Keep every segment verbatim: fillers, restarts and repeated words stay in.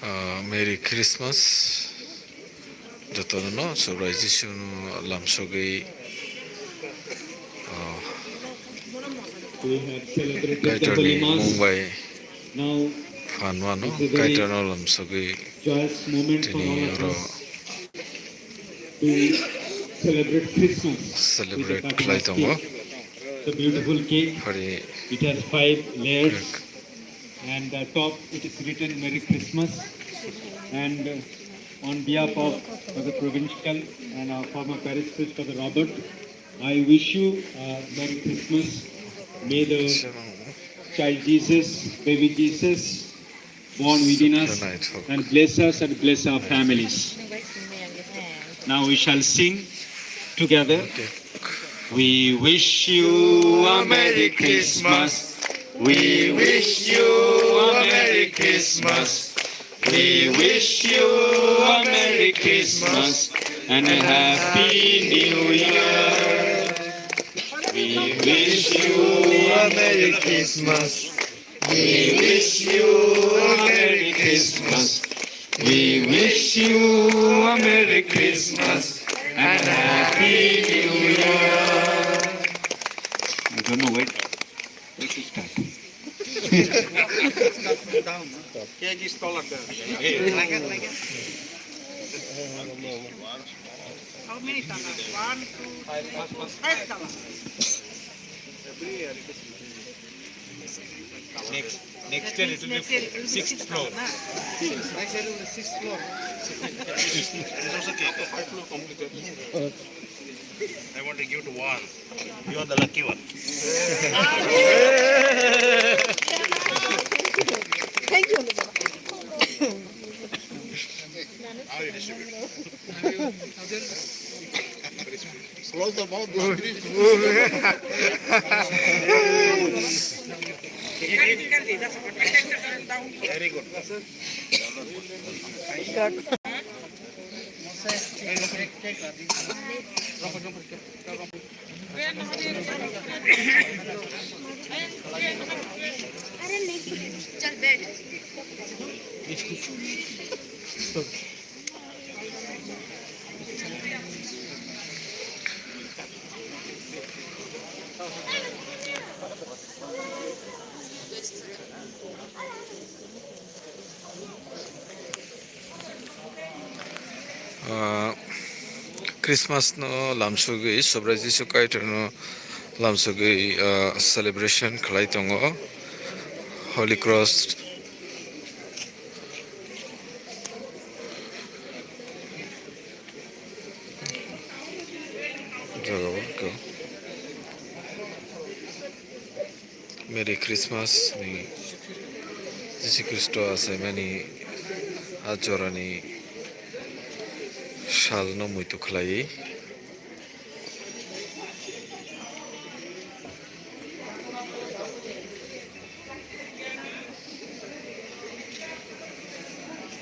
Ah, Merry Christmas. Jotono no Subrai Jisu no lamsogwi, ah, We have celebrated the Kaitorni Holy Mass. Mung bai Now phan mano, it's a very Kaitorno lamsogwi joyous moment for tini all of oro us to celebrate Christmas with a celebrate khlai fabulous tongo. Cake. The beautiful cake. Hari It has five layers. Cake. And the top, it is written Merry Christmas. And, uh, on behalf of Father Provincial and our former parish priest, Father Robert, I wish you a Merry Christmas. May the child Jesus, baby Jesus, born within us and bless us and bless our families. Now we shall sing together. We wish you a Merry Christmas. We wish you a Merry Christmas. We wish you a Merry Christmas and a Happy New Year. We wish you a Merry Christmas. We wish you a Merry Christmas. We wish you a Merry Christmas and a Happy New Year. I don't know why. Let's start. Cake is taller than. How many taller? One, two, three, four, five taller. Every year it is. Next, next year it will be sixth floor. Next year it will be sixth floor. It's also cake. Five floor completed. I want to give to one. You are the lucky one. Thank you. How you distribute? Close the mouth. Very good. Ah, Christmas no lamsogwi, Subrai Jisu Kaitor no lamsogwi, ah, celebration khlai tongo. Holy Cross jaga o khe. Merry Christmas ni Jisu Khristo achaimani a jorani salno muitu khlaiwi.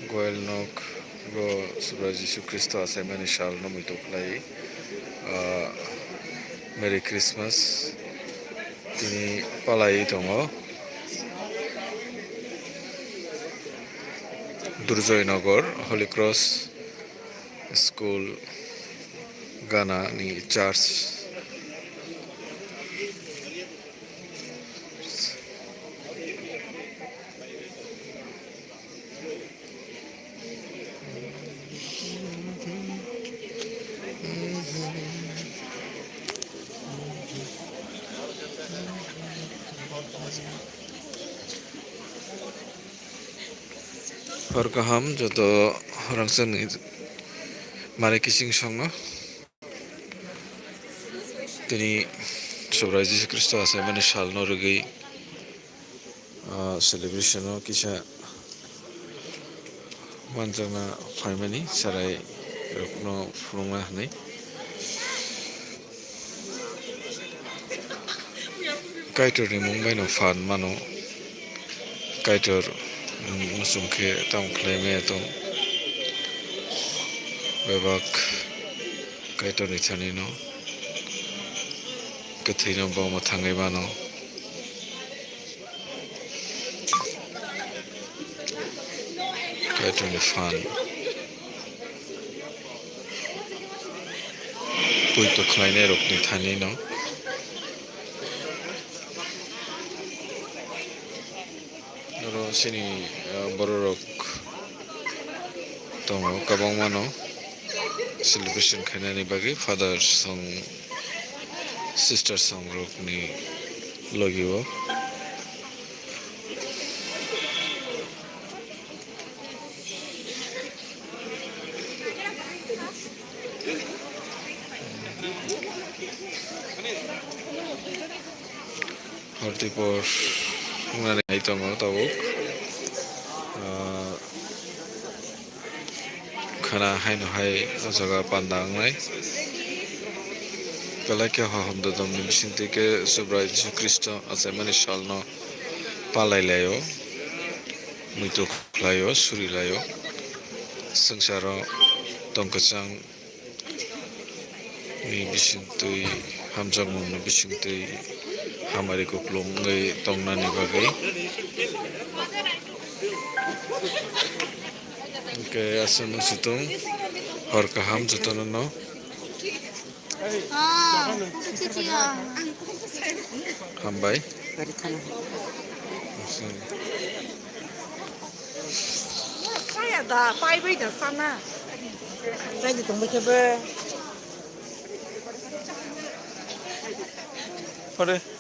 Goil nok bo Subrai Jisu Khristo achaimani salno muitu khlai, ah, Merry Christmas tini palaiwi tongo. Durjoy Nogor Holy Cross School Ghana ni church. Hor kaham joto rangchakni mare kiching songno. Tini Subrai Jisu Khristo achaimani salno rwgwi, ah, celebration o kisa manjakna phaimani cherai rokno phunukna hinwi. Kaitorni mung bai no phan mano. Kaitor, mm, muchung khe tamo khlai maya tong. Bebak Kaitorni thani no Kwthwino bo mwthangwi mano. Kaitorni phan. Poito khlainairokni thanino. Oro chini, ah, bororok tongo, kwbangmano celebration khainani bagwi father song, sister song rokni logio. Horti por wngnani hai tongo tabuk. Ah, khwna haino hai o jaga panda wngnai. Belai khe ho hom dodom ni bisingtwi khe Subrai Jisu Khristo achaimani salno palai laio, muitu khlaio, suri laio. Swngcharo tong kwchang ni bisingtwi, hamjakmungni bisingtwi hamari kupulung wngwi tongnani bagwi. Hwnkhe aswk no situng, hor kaham jotono no. Hambai. Kaya da, paibai da sana. Chai di tongbai khe be. Pare.